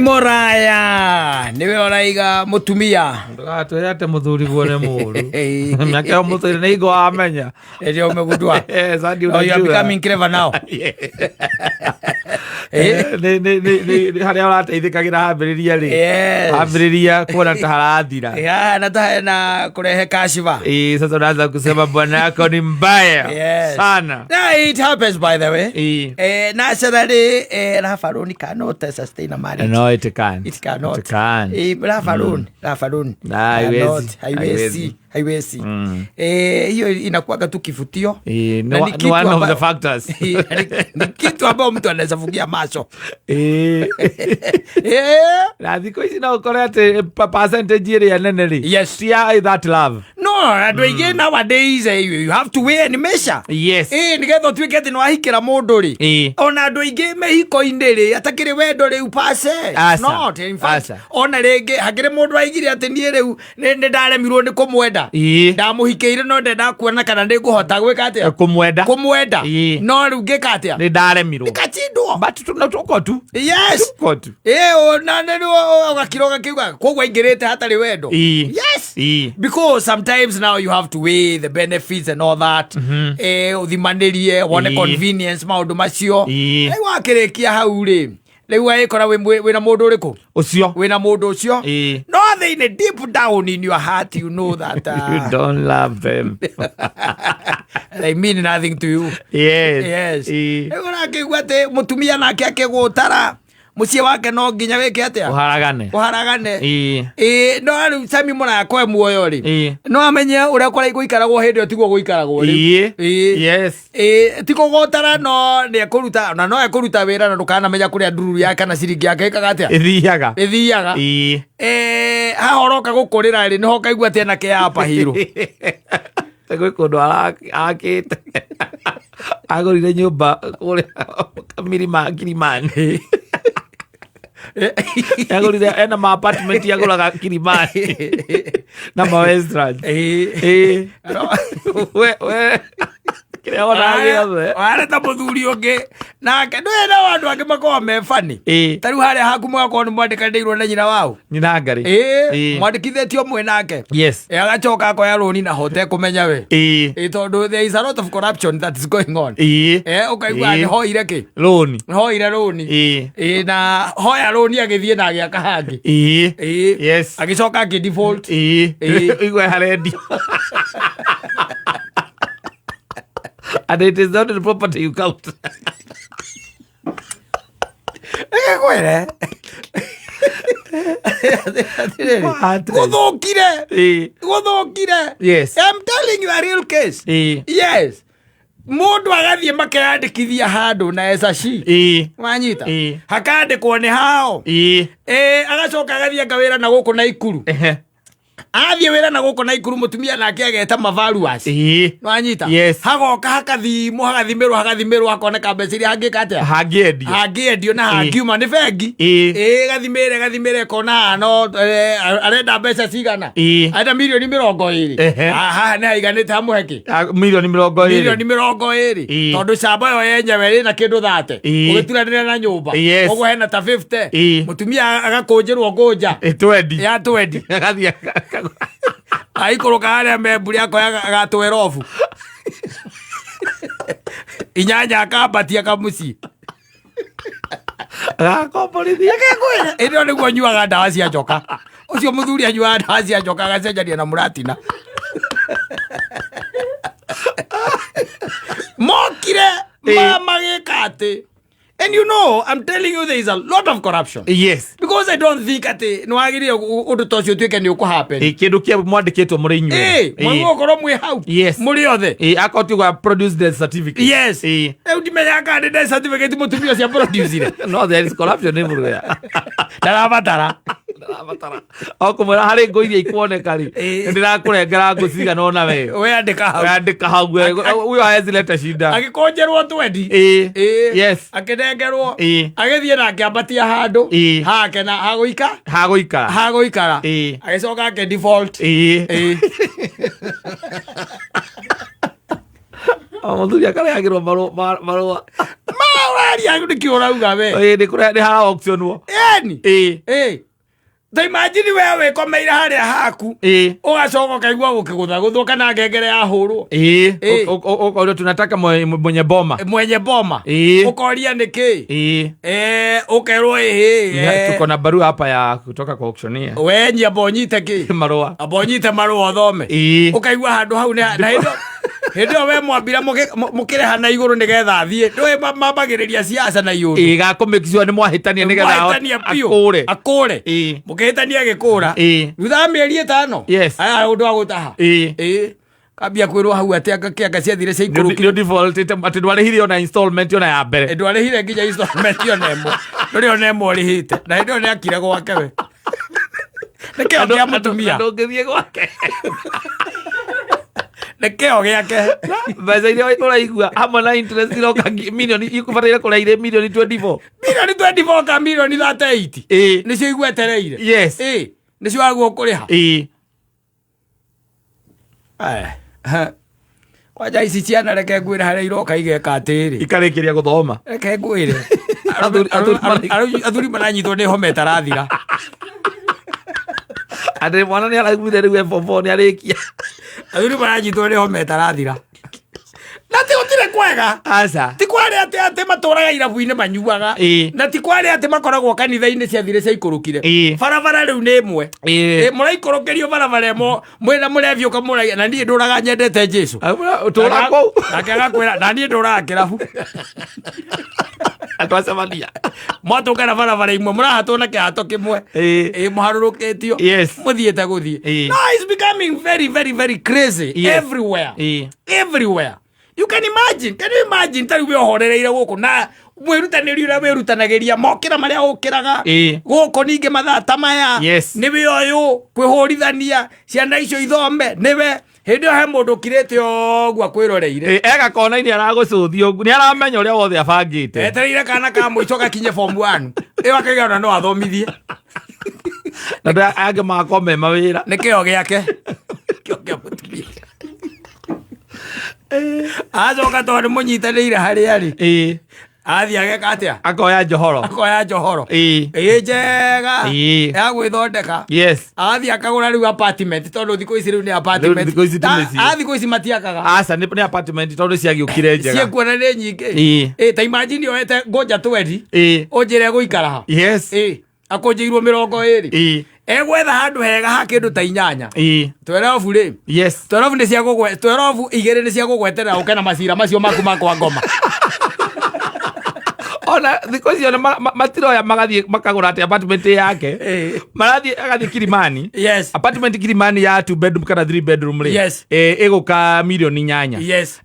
Moraya niwe ũraiga mũtumia. Ndũgatwĩre atĩ mũthuri guo nĩ mũru. Mĩaka ĩyo mũtũire nĩ ingo amenya. Ndio umegundua. Yes, hadi Oh, you are unajua. becoming clever now. Eh, nĩ harĩa ũrateithĩkagĩra hambĩrĩria rĩ. Yes. Hambĩrĩria kuona ta harathira. Yeah, na ta na kurehe kashifa. Eh, sasa unaanza kusema bwana yako ni mbaya Yes. sana. Na it happens, by the way. Eh. Naturally, love alone cannot sustain a marriage. No, it can. It cannot. It can. Love alone, love alone. Na, haiwezi. Cannot, haiwezi. Haiwezi. Hiyo inakuwaga tu kivutio. Eh, Na ni ni kitu one of ambayo- the factors. Ni kitu ambayo mtu anaweza fungia macho. Na thikũ ici no ũkore atĩ percentage ĩrĩa nene rĩ, ti ya that love. No, andũ aingĩ nowadays, you have to weigh and measure. Nĩgetha ũtuĩke atĩ nĩwahikĩra mũndũ rĩ. Ona andũ aingĩ mehiko-inĩ rĩ, atakĩrĩ wendo rĩu pase. Aca. Not, in fact, Aca. ona rĩngĩ hakĩrĩ mũndũ aigire atĩ niĩ rĩu nĩ ndaremirwo nĩ kũmwenda. Ndamũhikĩire no ndendaga kuona kana nĩ ngũhota gwĩka atĩa? Kũmwenda. Kũmwenda. No rĩu ngĩka atĩa? Nĩ ndaremirwo. Ngachindwo. But tuko tu. Tuko tu. Ona nĩ ũgakira ũgakiuga koguo aingĩrĩte hatarĩ wendo. Yes. Because sometimes now you have to weigh the benefits and all that. Ũthimanĩrie wone convenience maũndũ macio. Rĩu wakĩrĩkia hau rĩ, rĩu agĩkora wĩna mũndũ ũrĩkũ? Ũcio. Wĩna mũndũ ũcio. No thĩinĩ deep down in your heart you know that You don't love them. they mean nothing to you. Yes. Yes. Rĩu ũrakĩigua atĩ mũtumia nake akĩgũtara mũciĩ wake no nginya wĩke atĩa? Ũharagane. Ũharagane. No rĩu Sami Mũraya muoyo rĩ, no amenye ũrĩa gũikaragwo hĩndĩ ĩyo tiguo gũikaragwo rĩu. Ti kũgũtara no nĩ ekũruta na no ekũruta wĩra na ndũkanamenya kũrĩa ndururu yake kana ciringi yake ĩkaga atĩa? Ĩthiaga. Ĩthiaga. Haha ũroka gũkũrĩra rĩ, nĩho ũkaigua atĩ ena kĩapa hero. Gwĩ kũndũ akĩte. Agũrire nyũmba kũrĩa Milima Kilimani. Agũrire ena ma apartment agũraga Kilimani na ma Westlands. We kĩrĩa wonaga gĩothe. Warĩ ta mũthuri ũngĩ nake ndũĩ na andũ angĩ makoragwo me funny. Ta rĩu harĩa haku mũgakorwo nĩ mwandĩkanĩirwo na nyina wao. Nyina ngarĩ. Mwandĩkithĩtio mwĩ nake. Agacoka akoya rũni na hote kũmenya we. Tondũ there is a lot of corruption that is going on. Ũkaigua nĩ hoire kĩ? Rũni. Nĩ hoire rũni. Na hoya rũni agĩthiĩ na agĩaka hangĩ. Agĩcoka akĩ default. Igwe harendio. And it is not the property you count. Ĩgĩkwĩre. What? Gũthũkire. Gũthũkire. I'm telling you a real case. Yes. Mũndũ agathiĩ makeyandĩkithia handũ na ecaci. Wanyita? Hakandĩkwo nĩ hao. Agacoka agathiĩ anga wĩra na gũkũ Naikuru. Athiĩ wĩra na gũkũ Naikuru mũtumia nake ageta mavaluas. Wanyita? Yes. Hagoka hakathimwo hagathimĩrwo hagathimĩrwo hakoneka mbeca iria hangĩka atĩa? Hangĩendio. Hangĩendio na hangiuma nĩ bengi. Gathimĩre gathimĩre kona haha no arenda mbeca cigana? Arenda mirioni 20. Haha nĩ haiganĩte hamũhe kĩ? Mirioni 20. Mirioni 20. Tondũ camba ĩyo yenyewe ĩna kĩndũ 30. Ũgĩturanĩra na nyũmba. Ũguo hena ta 50. Mũtumia agakũnjĩrwo ngũnja. 20. Ya 20. Agathiĩ Aikũrũka harĩa memburi akoya gatwerobu. 8 akambatia kamuciĩ. Agakomborithia. Ĩndĩ ĩyo nĩguo anyuaga ndawa cia njoka. Ũcio mũthuri anyuaga ndawa cia njoka agacenjania na mũratina. Mokire magĩka atĩ. And you know, I'm telling you there is a lot of corruption. Because I don't think atĩ nĩ wagĩrĩire ũndũ ta ũcio ũtuĩke nĩ ũkũ happen. Kĩndũ kĩa mwandĩkĩtwo mũrĩ inyuĩ. Mwagĩrĩirwo gũkorwo mwĩ hau. Mũrĩ othe. Akorwo ti gwa produce the certificate. Yes. Rĩu ndimenyaga kana nĩ death certificate mũtumia ũcio produce-ire. No, there is corruption everywhere. Ndarabatara. Ndarabatara. O kũmwĩra harĩ ngũ iria ikuoneka rĩ. Nĩndĩrakũrengera ngũ cigana ũna we. We andĩka hau. We andĩka hau we. Huyo haezi leta shida. Agĩkũnjĩrwo 20. Akĩnengerwo. Agĩthiĩ na akĩambatia handũ. Hake na hagũika. Hagũikara. Hagũikara. Agĩcoka akĩ default. O mũthuri akarehagĩrwo marũa. Ma ũraria nĩkĩ ũrauga we? Ĩĩ, nĩ kũrĩa nĩ hara auctionwo. Eni. Ĩĩ. Ĩ. Ta imagine we wĩkomeire harĩa haku. Ĩĩ. Ũgacoka ũkaigua gũkĩgũthagũthwo kana ngengere yahũrwo. Ĩĩ. Ĩĩ. Ũkorio tunataka mwenye boma. Mwenye boma. Ĩĩ. Ũkoria nĩkĩ? Ĩĩ. Eh, ũkerwo ĩhĩ. Na tuko na barua hapa ya kutoka kwa auctioneer. We nyamba ũnyite kĩ? Marũa. Amba ũnyite marũa ũthome. Ĩĩ. Ũkaigua handũ hau nĩ na hĩndĩ hĩndĩ ĩyo we mwambire mũkĩreha na igũrũ nĩgetha athiĩ. Ndũĩ mambagĩrĩria siasa na iũndũ. Ĩĩ, gakũ make sure nĩ mwahĩtania nĩgetha Mwahĩtania biũ. akũre. Akũre. Ĩĩ. Mũkĩhĩtania agĩkũra. Ĩĩ. Thutha wa mĩeri 5. Yes. Aya ũndũ wa gũtaha. Ĩĩ. Ĩĩ. Kambia kwĩrwo hau atĩ anga kĩanga ciathire Nĩ ciaikũrũkire. defaultĩte atĩ ndwarĩhire ona installment ona ya mbere. Ndwarĩhire nginya installment ona ĩmwe. Ndũrĩ ona ĩmwe ũrĩhĩte. Na hĩndĩ ĩyo nĩakire gwake we. Nĩ kĩo kĩa mũtumia. Ndũngĩthiĩ gwake. Nĩ kĩo gĩake. Mbeca iria ũraigua hamwe na interest iroka milioni ikũbataire kũrĩa irĩ milioni 24. Milioni 24 ka milioni 38. Ĩĩ. Nĩcio igwetereire. Yes. Ĩĩ. Nĩcio wagwo kũrĩha. Ĩĩ. Eh, kwanja ici ciana reke ngwĩre harĩa iroka igeka atĩrĩ. Ikarĩkĩria gũthoma. Reke ngwĩre. Athuri Athuri maranyitwo nĩ homa ĩtarathira. Atĩ mwana nĩ araiguire rĩu e form 4 nĩ arĩkia. Athuri maranyitwo nĩ homa ĩtarathira. Na ti gũtirĩ kwega. Aca. Ti kwarĩ atĩ atĩ matũraga irabu-inĩ manyuaga. Ĩĩ. Na ti kwarĩ atĩ makoragwo kanitha-inĩ ciathire ciaikũrũkire. Ĩĩ. Barabara rĩu nĩ ĩmwe. Ĩĩ. Ĩ, mũraikũrũkĩrio barabara ĩmwe mwĩna mũrebi ũkamũragia na niĩ ndũraga nyendete Jesu. Tũra kũu. Nake agakwĩra na niĩ ndũraga kĩrabu. Twacemania. Mwatũngana barabara imwe mũrahatwo na kĩhato kĩmwe. Ĩĩ. Ĩ, mũharũrũkĩtio. Yes. Mũthiĩte gũthiĩ. Ĩĩ. No, it's becoming very very very crazy Yes. everywhere. Ĩĩ. Everywhere. You can imagine, can you imagine ta rĩu wĩ ũhorereire gũkũ na mwĩrutanĩri ũrĩa wĩrutanagĩria mokĩra marĩa ũkĩraga Ĩĩ. gũkũ ningĩ mathaa ta maya Yes. nĩwe ũyũ kwĩhũrithania ciana icio ithome nĩwe hĩndĩ ĩyo he mũndũ ũkirĩte ũguo akwĩroreire Ĩĩ, ega kona-inĩ aragũcũthia ũguo nĩ aramenya ũrĩa wothe abangĩte. etereire kana ka mũico gakinye form 1 ĩyo akaiga ona no athomithie Na andũ angĩ magakorwo me mawĩra. nĩ kĩo gĩake kĩo kĩa mũtumia acoka tondũ nĩ mũnyitanĩire harĩa arĩ Ĩĩ. athiĩ ageka atĩa Akoya njohoro. akoya njohoro Ĩĩ. ĩ njega Ĩĩ. ya gwĩthondeka Yes. athiĩ akagũra rĩu apartment tondũ thikũ ici rĩu nĩ apartment Rĩu thikũ ici ti mĩciĩ. A thikũ ici matiakaga Aca nĩ apartment tondũ ciagĩũkire njega. ciekuona nĩ nyingĩ Ĩĩ. Ĩ, ta imagine oete ngũnja twendi Ĩĩ. ũnjĩre gũikara ha Yes. Ĩ, akũnjĩirwo 20. Ĩĩ. Egwetha handũ hega ha kĩndũ ta 8. Ĩĩ. 12 rĩ. Yes. 12 nĩ cia gũgwe 12 igĩrĩ nĩ cia gũgweterera ũke na macira macio maku ma kwa ngoma. Ona thikũ icio matiroya magathiĩ makagũra atĩ apartment yake. Ĩĩ. Marathiĩ agathiĩ Kilimani. Yes. Apartment Kilimani ya 2 bedroom kana 3 bedroom rĩ. Yes. Ĩgũka milioni 8. Yes.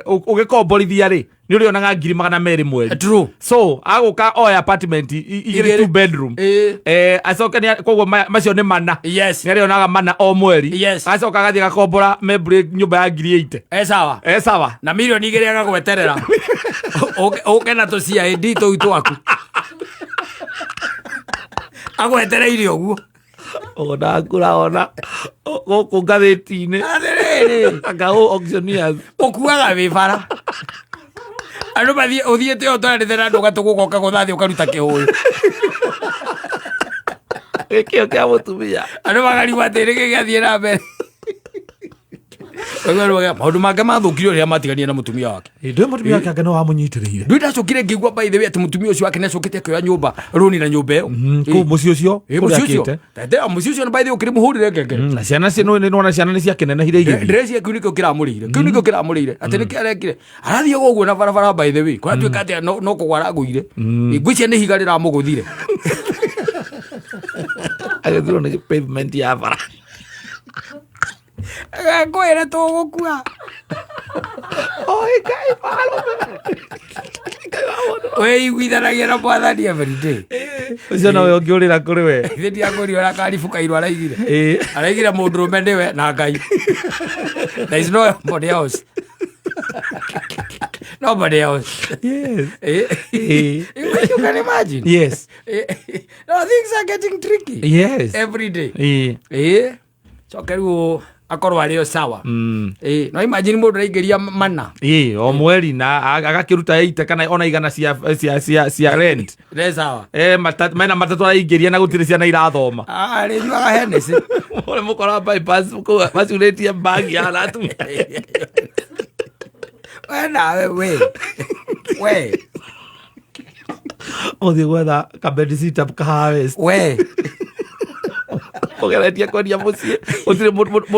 Ũgĩkomborithia rĩ nĩ ũrĩonaga ngiri 200 mweri. True. So agũka oya apartment igĩrĩ Igĩrĩ. 2 bedroom. Ĩĩ. Acoke koguo macio nĩ mana. Yes. Nĩ arĩonaga mana o mweri. Yes. Acoka agathiĩ agakombora Membley nyũmba ya ngiri 80. E sawa. Eh, sawa. Na milioni 2 agagweterera. Ũke na tũ CID tũu twaku. Agwetereire ũguo. Ona ngũraona gũkũ ngathĩti-inĩ. Atĩrĩrĩ. Anga ũ auctioneers. Ũkuaga wĩ bara. Andũ mathiĩ ũthiĩte ũtwaranĩte na andũ ũgatũgũka ũkagũtha thĩ ũkaruta kĩhũyũ. Gĩkĩo kĩa mũtumia. Andũ makarigwo atĩ nĩkĩ gĩathiĩ na mbere. Maũndũ make mathũkire rĩrĩa matiganire na mũtumia wake. Ndũĩ mũtumia wake anga no wamũnyitĩrĩire. Ndũĩ ndacokire ngĩigua by the way atĩ mũtumia ũcio wake nĩacokete akĩoya nyũmba rũni na nyũmba ĩyo. Kũu mũciĩ ũcio. Ĩ, kũrĩa mũciĩ ũcio. akĩte. Tete, mũciĩ ũcio by the way ũkĩrĩ mũhũrĩre ngengere. Na ciana nĩwona ciana nĩ ciakĩnenehire igĩthiĩ. Ndĩreciria kĩu nĩkĩo kĩramũrĩire. Kĩu nĩkĩo kĩramũrĩire. Atĩ nĩkĩo arekire. Arathiaga ũguo na barabara by the way. Kũratuĩka atĩ no kũgwa aragũire. Ngwĩciria nĩ ihiga rĩramũgũthire. Agĩthirwo nĩ pavement ya bara. Ngwĩre tũgũkua. Oi, Ngai marũme. Ngai wa mũndũ. Wĩiguithanagia na mwathani every day. Ũcio nowe ũngĩũrĩra kũrĩ we. Ithe ndiakũria ũrĩa karibu kairũ araigire. Ĩĩ. Araigire mũndũrũme nĩwe na Ngai. There is nobody else. Nobody else. Yes. Eh. You can imagine. Yes. No, things are getting tricky. Yes. Every day. Ĩĩ. Ĩĩ. Coke rĩu Akorwo arĩ o sawa. Ĩĩ, no imagine mũndũ araingĩria mana. Ĩĩ, o mweri na agakĩruta 80 kana ona 100 cia rent. Nĩ sawa. Mena matatũ araingĩria na gũtirĩ ciana irathoma. Arĩnyuaga Hennessy. Ũrĩa mũkora bypass kũu macurĩtie mbagi ya atumia. We nawe we. We. Ũthiĩ gwetha kabedisita ka harvest. We. Ũgeretie kwendia mũciĩ gũtirĩ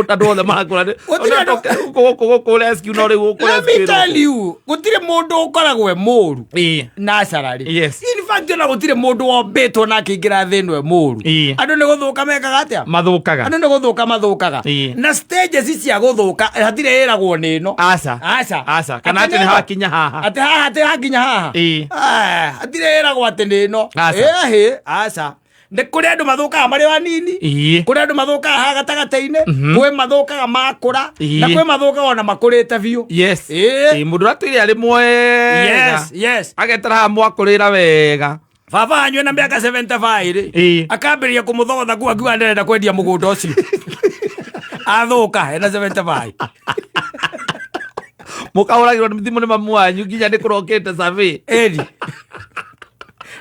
andũ othe marakũra. Gũtirĩ andũ- Gũkũ rescue no rĩu gũkũ Let me rescue tell you, gũtirĩ mũndũ ũkoragwo e mũru. Ĩĩ. Naturally. Yes. In fact, ona gũtirĩ mũndũ wombĩtwo na akĩingĩra thĩ ĩno e mũru. Ĩĩ. Andũ nĩ gũthũka mekaga atĩa? Mathũkaga. Andũ nĩ gũthũka mathũkaga. Ĩĩ. Na stages cia gũthũka hatirĩ ĩragwo nĩ ĩno. Aca. Aca. Aca. Kana atĩ nĩ ĩno. hakinya haha. Atĩ haha atĩ hakinya haha. Ĩĩ. Ah, hatirĩ ĩragwo atĩ nĩ ĩno. Aca. Ĩhĩ, aca. Nĩ kũrĩ andũ mathũkaga marĩ o anini. Ĩĩ. Kũrĩ andũ mathũkaga haha gatagatĩ-inĩ. Kwĩ mathũkaga makũra. Ĩĩ. Na kwĩ mathũkaga ona makũrĩte biũ. Yes. Ĩĩ. Ĩĩ, mũndũ ũratũire arĩ mwega. Yes, yes. Agetera haha mwakũrĩra wega. Baba wanyu ena mĩaka 75 rĩ. Ĩĩ. Akambĩrĩria kũmũthogotha kuu akiuga ndarenda kwendia mũgũnda ũcio. Athũka ena 75. Mũkahũragĩrwo nĩ thimũ nĩ mamu wanyu nginya nĩ kũrokĩte survey. Ĩni.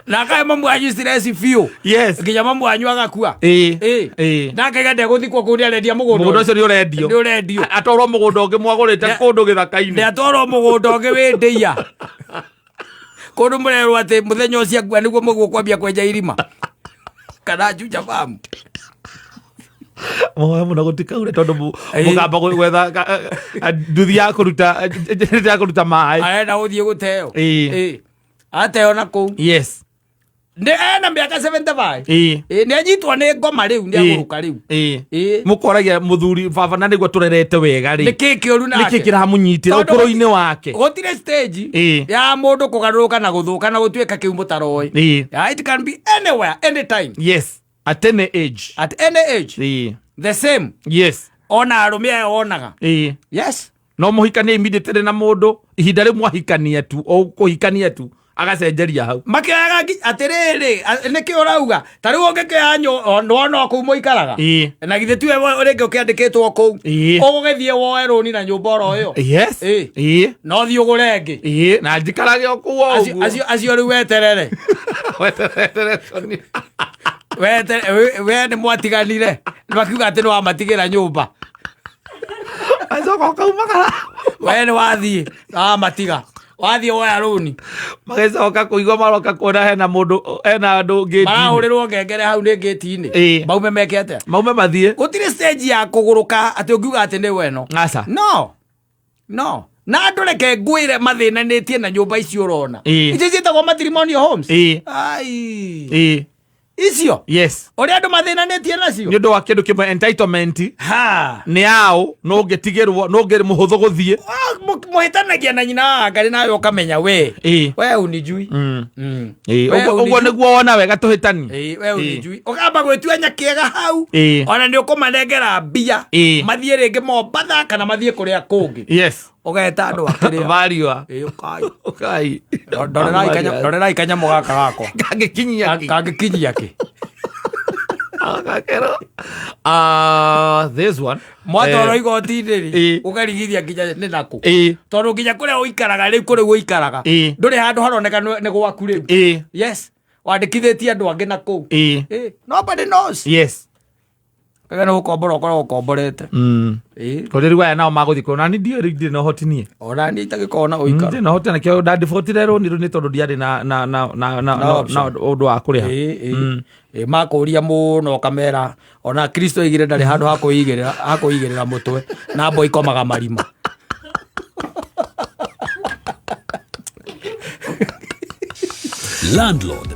Na akahe mamu wanyu stress biũ. Yes. Nginya mamu wanyu agakua. Ĩĩ. Ĩĩ. Ĩĩ. Na akaiga ndegũthikwo kũu nĩarendia mũgũnda. Mũgũnda ũcio nĩ ũrendio. Nĩ ũrendio. Atwarwo mũgũnda ũngĩ mwagũrĩte kũndũ gĩthaka-inĩ. Nĩatwarwo mũgũnda ũngĩ wĩ ndĩia. Kũndũ mũrerwo atĩ mũthenya ũcio akua nĩguo mũgũkwambia kwenja irima. Kana Juja Farm. Moya mũno gũtikaure tondũ Ĩĩ. mũkamba gwetha nduthi ya kũruta ya kũruta maĩ. Arenda gũthiĩ gũteo. Ĩĩ. Ĩĩ. Ateo na kũu. Yes. Nĩ ena mĩaka 75. Ĩĩ. Ĩĩ, nĩ anyitwo nĩ ngoma rĩu nĩ agũrũka rĩu. Ĩĩ. Ĩĩ. Mũkoragia mũthuri baba na nĩguo tũrerete wega rĩ. Nĩ kĩĩ kĩũru nake? Nĩkĩ kĩramũnyitĩra Tondũ ũkũrũ-inĩ wake? Gũtirĩ stage Ĩĩ. ya mũndũ kũgarũrũka na gũthũka na gũtuĩka kĩu mũtaroĩ. Ĩĩ. Yeah, it can be anywhere, anytime. Yes. At any age. At any age. Ĩĩ. The same. Yes. Ona arũme aya wonaga. Ĩĩ. Yes. No mũhikanie immediately na mũndũ ihinda rĩu mwahikania tu o kũhikania tu agacenjeria hau. Makĩoyaga atĩrĩrĩ, nĩkĩ ũrauga? Ta rĩu ũngĩkĩoya nĩwona o kũu mũikaraga. Ĩĩ. Na githĩ tiwe rĩngĩ ũkĩandĩkĩtwo kũu. Ĩĩ. Ũgũgĩthiĩ woe rũni na nyũmba oro ĩyo. Yes. Ĩĩ. Ĩĩ. No thiĩ ũgũre ĩngĩ. Ĩĩ. Na njikarage o kũu o ũguo. Acio rĩu weterere. Weterere Tony. We nĩ mwatiganire. Makiuga atĩ nĩ wamatigĩra nyũmba. Acoka ũkaumagara. We nĩ wathiĩ wamatiga. Wathiĩ woya rũni. Magĩcoka kũigua maroka kuona hena mũndũ hena andũ ngĩti-inĩ. Marahũrĩrwo ngengere hau nĩ ngĩti-inĩ. Ĩĩ. Maume meke atĩa? Maume mathiĩ. Gũtirĩ stage ya kũgũrũka atĩ ũngiuga atĩ nĩ weno. Aca. No. No. Na andũ reke ngwĩre mathĩnanĩtie na nyũmba icio ũrona. Ĩĩ. Icio ciĩtagwo matrimonial homes. Ĩĩ. Ai. Ĩĩ. Icio. Yes. Ũrĩa andũ mathĩnanĩtie nacio. Nĩ ũndũ wa kĩndũ kĩmwe entitlement Ha. nĩ yaũ no ũngĩtigĩrwo no ũngĩ mũhũthũ gũthiĩ. Mũhĩtanagia na nyina wa Ngarĩ nawe ũkamenya we. Ĩĩ. We unijui. Ĩĩ. We Ũguo unijui. nĩguo wona wega tũhĩtani. Ĩĩ, we unijui. Ũkamba gwĩtua nyakĩega hau. Ĩĩ. Ona nĩ ũkũmanengera mbia. Ĩĩ. Mathiĩ rĩngĩ Mombatha kana mathiĩ kũrĩa kũngĩ. Yes. Ũgeta andũ akĩrĩa. Variwa. Ĩĩ, ũkai. Ũkai. Ndorerai kanyamũ gaka gakwa. Kangĩkinyia kĩ? Kangĩkinyia kĩ? Gakero. This one. Mwatwarwo igoti-inĩ rĩ, Ĩĩ. ũkarigithia nginya nĩ nakũ. Ĩĩ. Tondũ nginya kũrĩa ũikaraga rĩu kũrĩa ũikaraga. Ĩĩ. Ndũrĩ handũ haroneka nĩ gwaku rĩu. Ĩĩ. Yes. Wandĩkithĩtie andũ angĩ na kũu. Ĩĩ. Ĩĩ. Nobody knows. Yes. Kaga nĩ gũkombora ũkoragwo ũkomborete. Ĩĩ. Tondũ rĩu aya nao magũthiĩ kũu na niĩ ndiũĩ rĩu ndirĩ na ũhoti niĩ. Ona niĩ itagĩkorwo na ũikaro. Ndirĩ na ũhoti na kĩo ndandibotire rũni rũu nĩ tondũ ndiarĩ na na na na na Na na option. ũndũ wa kũrĩha. Ĩĩ, ĩĩ. Ĩĩ, makũria mũno ũkamera ona Kristo oigire ndarĩ handũ ha kwĩigĩrĩra mũtwe na mbwa ikomaga marima. Landlord.